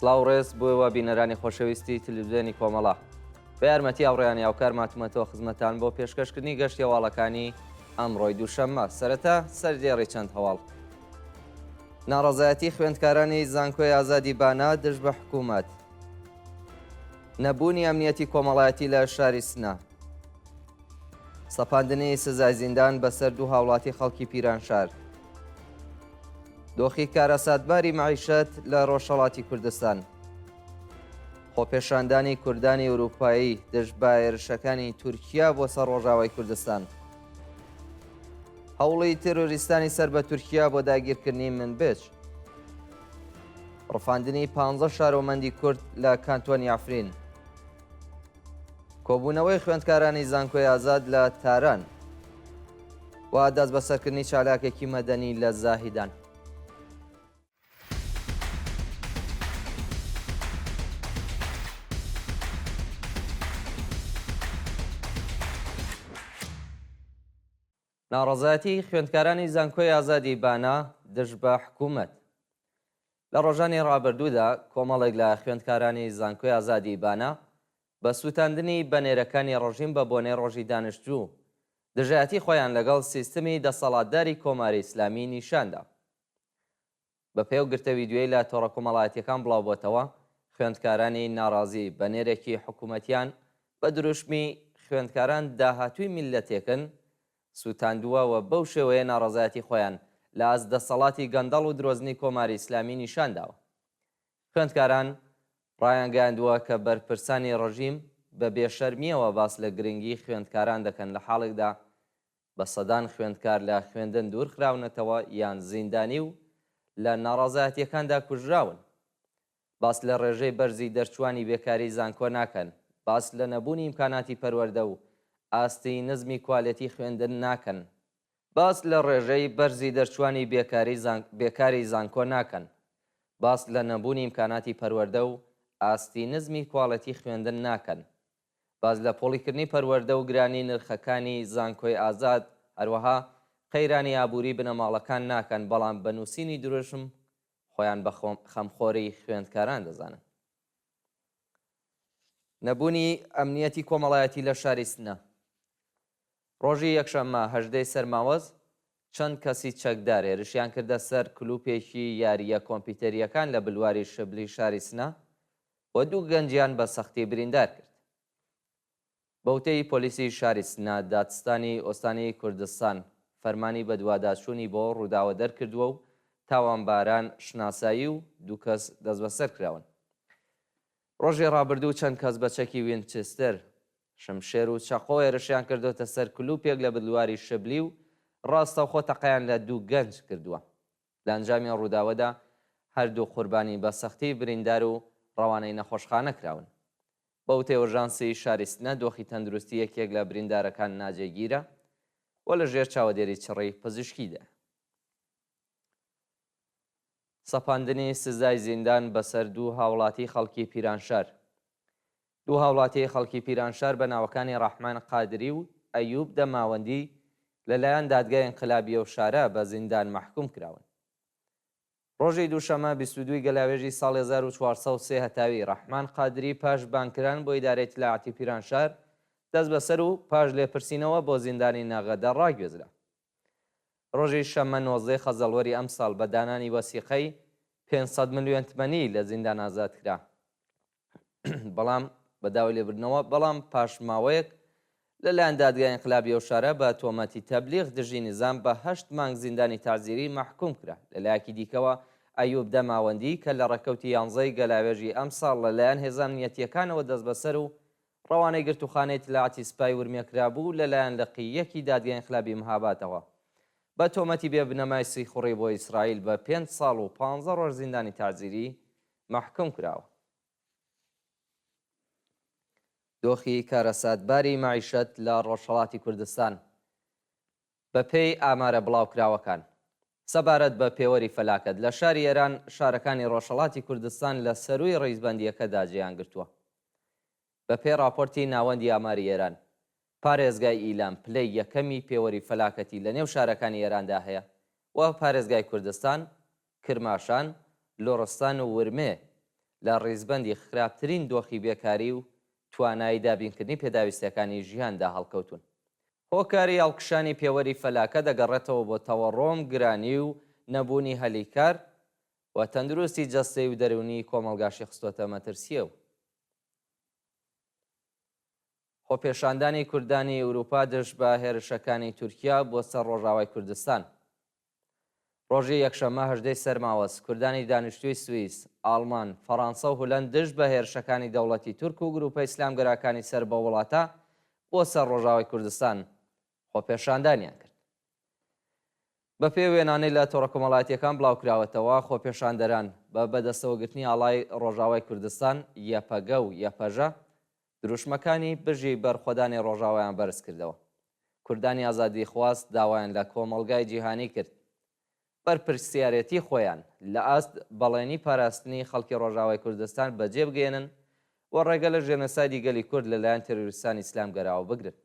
سڵاو ڕێز بۆ ئێوە بینەرانی خۆشەویستی تلویزیۆنی کۆمەڵە. بە یارمەتی هاوڕێیانی هاوکار ماتومەتەوە خزمەتان بۆ پێشکەشکردنی گەشتی هەواڵەکانی ئەمڕۆی دووشەممە. سەرەتا سەردێڕی چەند هەواڵ. ناڕەزایەتی خوێندکارانی زانکۆی ئازادی بانە دژ بە حکوومەت. نەبوونی ئەمنیەتی کۆمەڵایەتی لە شاری سنە. سەپاندنی سزای زیندان بەسەر دوو هاوڵاتی خەڵکی پیرانشار. دۆخی کارەساتباری مەعیشەت لە ڕۆژهەڵاتی کوردستان. خۆپێشاندانی کوردانی ئورووپایی دژ بە هێرشەکانی تورکیا بۆ سەر ڕۆژاوای کوردستان. هەوڵی تێرۆریستانی سەر بە تورکیا بۆ داگیرکردنی منبج. ڕفاندنی پانزە شارۆمەندی کورد لە کانتۆنی عەفرین. کۆبوونەوەی خوێندکارانی زانکۆی ئازاد لە تاران و دەستبەسەرکردنی چالاکێکی مەدەنی لە زاهیدان. ناڕەزایەتی خوێندکارانی زانکۆی ئازادی بانە دژ بە حکوومەت. لە ڕۆژانی ڕابردوودا کۆمەڵێک لە خوێندکارانی زانکۆی ئازادی بانە بە سووتاندنی بەنێرەکانی ڕژیم بە بۆنەی ڕۆژی دانشجوو دژایەتی خۆیان لەگەڵ سیستمی دەسەڵاتداری کۆماری ئیسلامی نیشان دا. بەپێی ئەو گرتە ویدیۆیەی لە تۆڕە کۆمەڵایەتییەکان بڵاوبۆتەوە، خوێندکارانی ناڕازی بەنێرێکی حکوومەتیان بە دروشمی خوێندکاران داهاتووی میللەتێکن سووتاندووە و بەو شێوەیە ناڕەزایەتی خۆیان لە ئاست دەسەڵاتی گەندەڵ و درۆزنی کۆماری ئیسلامی نیشان داوە. خوێندکاران ڕایانگەیاندووە کە بەرپرسانی ڕژیم بە بێشەرمییەوە باس لە گرنگیی خوێندکاران دەکەن لە حاڵێکدا بە سەدان خوێندکار لە خوێندن دوورخراونەتەوە یان زیندانی و لە ناڕەزایەتییەکاندا کوژراون. باس لە ڕێژەی بەرزی دەرچووانی بێکاری زانکۆ ناکەن، باس لە نەبوونی ئیمکاناتی پەروەردە و ئاستی نزمی کوالێتی خوێندن ناکەن. باس لە ڕێژەی بەرزی دەرچووانی بێکاری بێکاری زانکۆ ناکەن، باس لە نەبوونی ئیمکاناتی پەروەردە و ئاستی نزمی کواڵێتی خوێندن ناکەن. باس لە پۆڵیکردنی پەروەردە و گرانی نرخەکانی زانکۆی ئازاد، هەروەها قەیرانی ئابووری بنەماڵەکان ناکەن، بەڵام بە نووسینی دروشم خۆیان بە خەمخۆری خوێندکاران دەزانن. نەبوونی ئەمنیەتی کۆمەڵایەتی لە شاری سنە. ڕۆژی یەکشەممە 18 ی سەرماوەز چەند کەسی چەکدار هێرشیان کردە سەر کلوپێکی یارییە کۆمپیوتەرییەکان لە بلواری شبلی شاری سنە و دوو گەنجیان بە سەختی بریندار کرد. بەوتەی پۆلیسی شاری سنە، دادستانی ئۆستانی کوردستان فەرمانی بەدواداچوونی بۆ ڕووداوە دەرکردووە و تاوانباران شناسایی و دوو کەس دەستبەسەر کراون. ڕۆژی ڕابردوو چەند کەس بە چەکی وینچستر، شمشێر و چەقۆ هێرشیان کردۆتە سەر کلوپێک لە بلواری شبلی و ڕاستەوخۆ تەقەیان لە دوو گەنج کردووە. لە ئەنجامی ئەو ڕووداوەدا هەردوو قوربانی بە سەختی بریندار و ڕەوانەی نەخۆشخانە کراون. بە وتەی ئۆژانسی شاری سنە دۆخی تەندروستی یەکێک لە بریندارەکان ناجێگیرە و لە ژێر چاوەدێری چڕی پزیشکیدایە. سەپاندنی سزای زیندان بەسەر دوو هاوڵاتی خەڵکی پیرانشار دوو هاوڵاتیی خەڵکی پیرانشار بە ناوەکانی ڕەحمان قادری و ئەیوب دەماوەندی لەلایەن دادگای ئینقلابی ئەو شارە بە زیندان مەحکووم کراون. ڕۆژی دووشەممە 22 ی گەلاوێژی ساڵی 1403 هەتاوی، ڕەحمان قادری پاش بانگکران بۆ ئیدارەی ئیتلاعاتی پیرانشار دەستبەسەر و پاش لێپرسینەوە بۆ زیندانی نەغەدە ڕاگوێزرا. ڕۆژی شەممە 19 ی خەزەڵوەری ئەمساڵ بە دانانی وەسیقەی 500 ملیۆن تمەنی لە زیندان ئازاد کرا. بەڵام بە داوای لێبردنەوە، بەڵام پاش ماوەیەک لەلایەن دادگای ئینقلابی ئەو شارە بە تۆمەتی تەبلیغ دژی نیزام بە هەشت مانگ زیندانی تەعزیری مەحکووم کرا. لە لایەکی دیکەوە ئەیوب دەماوەندی کە لە ڕێکەوتی یانزەی گەلاوێژی ئەمساڵ لەلایەن هێزە ئەمنیەتییەکانەوە دەستبەسەر و ڕەوانەی گرتووخانەی ئیتلاعاتی سپای ورمێ کرابوو، لەلایەن لقی یەکی دادگای ئینقلابی مهابادەوە بە تۆمەتی بێ بنەمای سیخوڕی بۆ ئیسرائیل بە پێنج ساڵ و پانزە ڕۆژ زیندانی تەعزیری مەحکوم کراوە. دۆخی کارەساتباری مەعیشەت لە ڕۆژهەڵاتی کوردستان بە پێی ئامارە بڵاوکراوەکان سەبارەت بە پێوەری فەلاکەت لە شاری ئێران شارەکانی ڕۆژهەڵاتی کوردستان لە سەرووی ڕیزبەندییەکەدا جێیان گرتووە. بە پێی ڕاپۆرتی ناوەندی ئاماری ئێران پارێزگای ئیلام پلەی یەکەمی پێوەری فەلاکەتی لە نێو شارەکانی ئێراندا هەیە و پارێزگای کوردستان، کرماشان، لوڕستان و ورمێ. لە ڕیزبەندی خراپترین دۆخی بێکاری و توانای دابینکردنی پێداویستییەکانی ژیاندا هەڵکەوتوون. هۆکاری هەڵکشانی پێوەری فەلاکە دەگەڕێتەوە بۆ تەوەڕۆم، گرانی و نەبوونی هەلی کار و تەندروستی جەستەی و دەروونی کۆمەڵگاشی خستۆتە مەترسییەوە. خۆپێشاندانی کوردانی ئورووپا دژ بە هێرشەکانی تورکیا بۆ سەر ڕۆژاوای کوردستان. ڕۆژی یەکشەممە هەژدەی سەرماوەز، کوردانی دانیشتووی سوئیس، ئاڵمان، فەڕانسە و هولەند دژ بە هێرشەکانی دەوڵەتی تورک و گرووپە ئیسلامگەراکانی سەر بەو وڵاتە بۆ سەر ڕۆژاوای کوردستان خۆپێشاندانیان کرد. بەپێی وێنانەی لە تۆڕە کۆمەڵایەتییەکان بڵاوکراوەتەوە، خۆپێشاندەران بە بەدەستەوەگرتنی ئاڵای ڕۆژاوای کوردستان، یەپەگە و یەپەژە، دروشمەکانی بژی بەرخۆدانی ڕۆژاوایان بەرزکردەوە. کوردانی ئازادیخواز داوایان لە کۆمەڵگای جیهانی کرد بەرپرسیارێتی خۆیان لە ئاست بەڵێنی پاراستنی خەڵکی ڕۆژاوای کوردستان بەجێ بگەیەنن و ڕێگە لە ژێنۆسایدی گەلی کورد لەلایەن تێرۆریستانی ئیسلامگەراوە بگرن.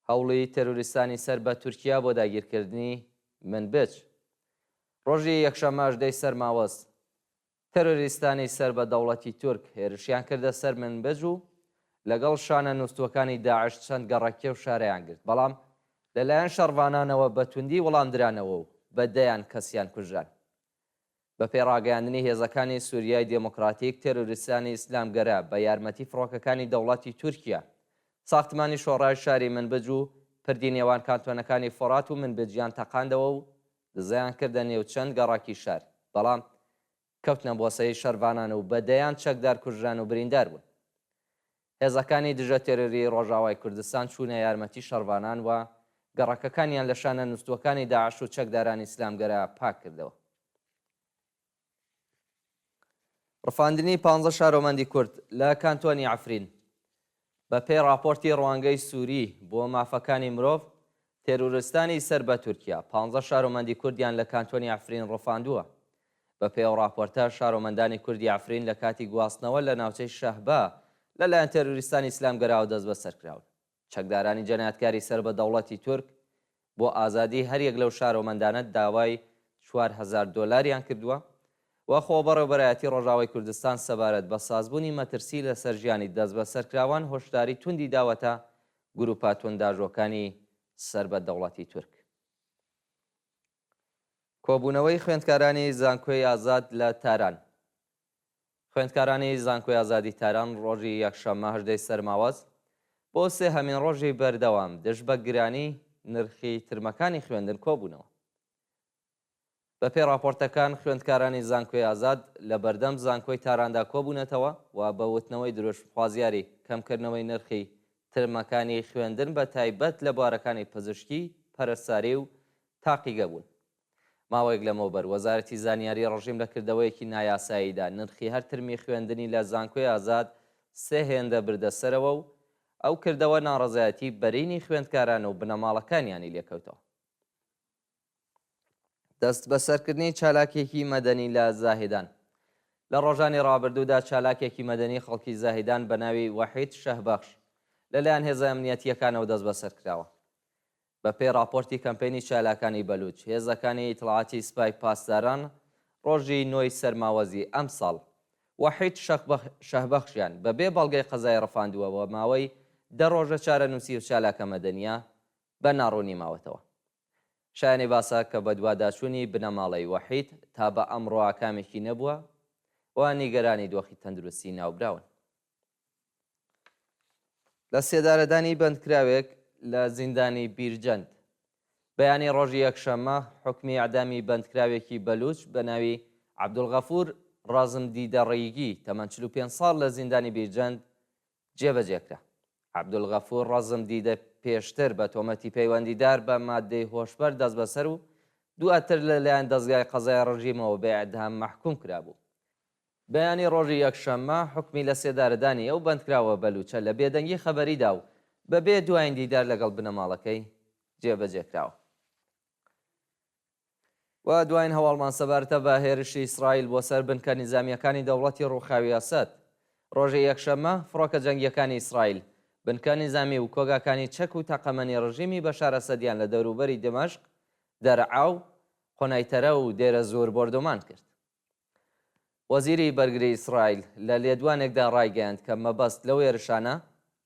هەوڵی تێرۆریستانی سەر بە تورکیا بۆ داگیرکردنی منبج ڕۆژی یەکشەممە 18 ی سەرماوەز تێرۆریستانی سەر بە دەوڵەتی تورک هێرشیان کردە سەر منبج و لەگەڵ شانە نووستووەکانی داعش چەند گەڕەکێ و شارەیان گرت، بەڵام لەلایەن شەڕڤانانەوە بە توندی وڵامدرانەوە و بە دەیان کەسیان کوژران. بەپێی ڕاگەیاندنی هێزەکانی سوریای دێمۆکڕاتیک، تێرۆریستانی ئیسلامگەرا بە یارمەتی فڕۆکەکانی دەوڵەتی تورکیا، ساختمانی شۆڕای شاری منبج و پردی نێوان کانتۆنەکانی فۆرات و منبجیان تەقاندەوە و دزەیان کردە نێو چەند گەڕەکی شار، بەڵام کەوتنە بۆسەی شەرڤانان و بە دەیان چەکدار کوژران و بریندار بوون. هێزەکانی دژە تێرۆری ڕۆژاوای کوردستان چوونە یارمەتی شەڕڤانان و گەڕەکەکانیان لە شانە نووستووەکانی داعش و چەکدارانی ئیسلامگەرا پاک کردەوە. ڕفاندنی پانزە شارۆمەندی کورد لە کانتۆنی عەفرین بە پێی ڕاپۆرتی ڕوانگەی سووری بۆ مافەکانی مرۆڤ، تێرورستانی سەر بە تورکیا پانزە شارۆمەندی کوردیان لە کانتۆنی عەفرین ڕفاندووە. بە پێی ئەو ڕاپۆرتە، شارۆمەندانی کوردی عەفرین لە کاتی گواستنەوە لە ناوچەی شەهبا لە لایەن تێرۆریستانی ئیسلامگەراوە دەستبەسەر کراون. چەکدارانی جەنایەتکاری سەر بە دەوڵەتی تورک بۆ ئازادیی هەریەک لەو شارۆمەندانە داوای 4000 دۆلاریان کردووە و خۆبەڕێوبەرایەتی ڕۆژاوای کوردستان سەبارەت بە سازبوونی مەترسی لەسەر ژیانی دەستبەسەرکراوان هۆشداری توندی داوەتە گروپە تونداژۆکانی سەر بە دەوڵەتی تورک. کۆبوونەوەی خوێندکارانی زانکۆی ئازاد لە تاران خوێندکارانی زانکۆی ئازادی تاران ڕۆژی یەکشەممە هەژدەی سەرماوەز بۆ سێهەمین ڕۆژی بەردەوام دژ بە گرانی نرخی ترمەکانی خوێندن کۆبوونەوە. بەپێی ڕاپۆرتەکان خوێندکارانی زانکۆی ئازاد لە بەردەم زانکۆی تاراندا کۆبوونەتەوە و بە وتنەوەی دروشم خوازیاری کەمکردنەوەی نرخی ترمەکانی خوێندن بە تایبەت لە بوارەکانی پزیشکی، پەرستاری و تاقیگە بوون. ماوەیەک لەمەوبەر وەزارەتی زانیاری ڕژیم لە کردەوەیەکی نایاساییدا نرخی هەر ترمی خوێندنی لە زانکۆی ئازاد سێ هێندە بردە سەرەوە و ئەو کردەوە ناڕەزایەتی بەرینی خوێندکاران و بنەماڵەکانیانی لێکەوتەوە. دەستبەسەرکردنی چالاکێکی مەدەنی لە زاهیدان لە ڕۆژانی ڕابردوودا چالاکێکی مەدەنی خەڵکی زاهیدان بە ناوی وەحید شەهبەخش لەلایەن هێزە ئەمنیەتییەکانەوە دەستبەسەر کراوە. بەپێی ڕاپۆرتی کەمپەینی چالاکانی بەلووچ، هێزەکانی ئیتڵاعاتی سپای پاسداران ڕۆژی نۆی سەرماوەزی ئەمساڵ وەحید شەهبەخشیان بە بێ بەڵگەی قەزایی ڕفاندووە و ماوەی دە ڕۆژە چارەنووسی ئەو چالاکە مەدەنییە بە ناڕوونی ماوەتەوە. شایانی باسە کە بەدواداچوونی بنەماڵەی وەحید تا بە ئەمڕۆ ئاکامێکی نەبووە و نیگەرانی دۆخی تەندروستی ناوبراون. لە سێدارەدانی بەندکراوێک لە زیندانی بیرجەند بەیانی ڕۆژی یەکشەممە حوکمی ئیعدامی بەندکراوێکی بەلووچ بە ناوی عەبدولغەفوور ڕەزمدیدە ڕیگی تەمەن 45 ساڵ لە زیندانی بیرجەند جێبەجێکرا. عەبدولغەفوور ڕەزمدیدە پێشتر بە تۆمەتی پەیوەندیدار بە ماددەی هۆشبەر دەستبەسەر و دواتر لەلایەن دەزگای قەزای ڕژیمەوە بە ئیعدام مەحکووم کرابوو. بەیانی ڕۆژی یەکشەممە حوکمی لەسێدارەدانی ئەو بەندکراوە بەلووچە لە بێدەنگی خەبەریدا و بەبێ دوایین دیدار لەگەڵ بنەماڵەکەی جێبەجێ کراوە. و دوایین هەواڵمان سەبارتە بە هێرشی ئیسرائیل بۆ سەر بنکە نیزامییەکانی دەوڵەتی ڕووخاوی ئەسەد. ڕۆژی یەکشەممە فڕۆکە جەنگییەکانی ئیسرائیل بنکە نیزامی و کۆگاکانی چەک و تەقەمەنی ڕژیمی بەشار ئەسەدیان لە دەوروبەری دمەشق، دەرعا و قونەیتەرە و دێرەزوور بۆردومان کرد. وەزیری بەرگری ئیسرائیل لە لێدوانێکدا ڕایگەیاند کە مەبەست لەو هێرشانە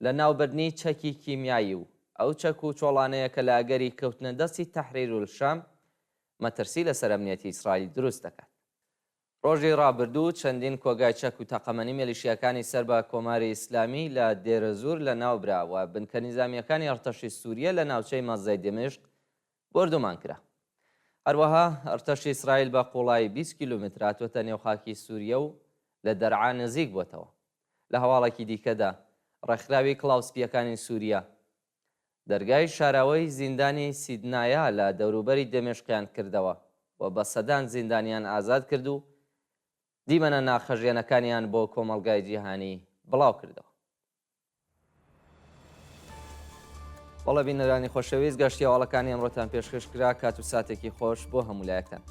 لەناوبردنی چەکی کیمیایی و ئەو چەک و چۆڵانەیە کە لە ئەگەری کەوتنە دەستی تەحریرولشام مەترسی لەسەر ئەمنیەتی ئیسرائیل دروست دەکات. ڕۆژی ڕابردوو چەندین کۆگای چەک و تەقەمەنی مێلیشیاکانی سەر بە کۆماری ئیسلامی لە دێرەزوور لەناوبرا و بنکە نیزامییەکانی ئەڕتەشی سووریە لە ناوچەی مەززەی دیمەشق بۆردومان کرا. هەروەها ئەرتەشی ئیسرائیل بە قووڵایی 20 کیلۆمەتر هاتووەتە نێو خاکی سووریە و لە دەرعا نزیک بۆتەوە. لە هەواڵێکی دیکەدا، ڕێکخراوی کڵاو سپییەکانی سووریە دەرگای شاراوەی زیندانی سیدنایا لە دەوروبەری دەمشقیان کردەوە و بە سەدان زیندانیان ئازاد کرد و دیمەنە ناخهەژێنەکانیان بۆ کۆمەڵگای جیهانی بڵاو کردەوە. بەڵێ بینەرانی خۆشەویست گەشتی هەواڵەکانی ئەمڕۆتان پێشکەش کرا کات و ساتێکی خۆش بۆ هەموو لایەکتان.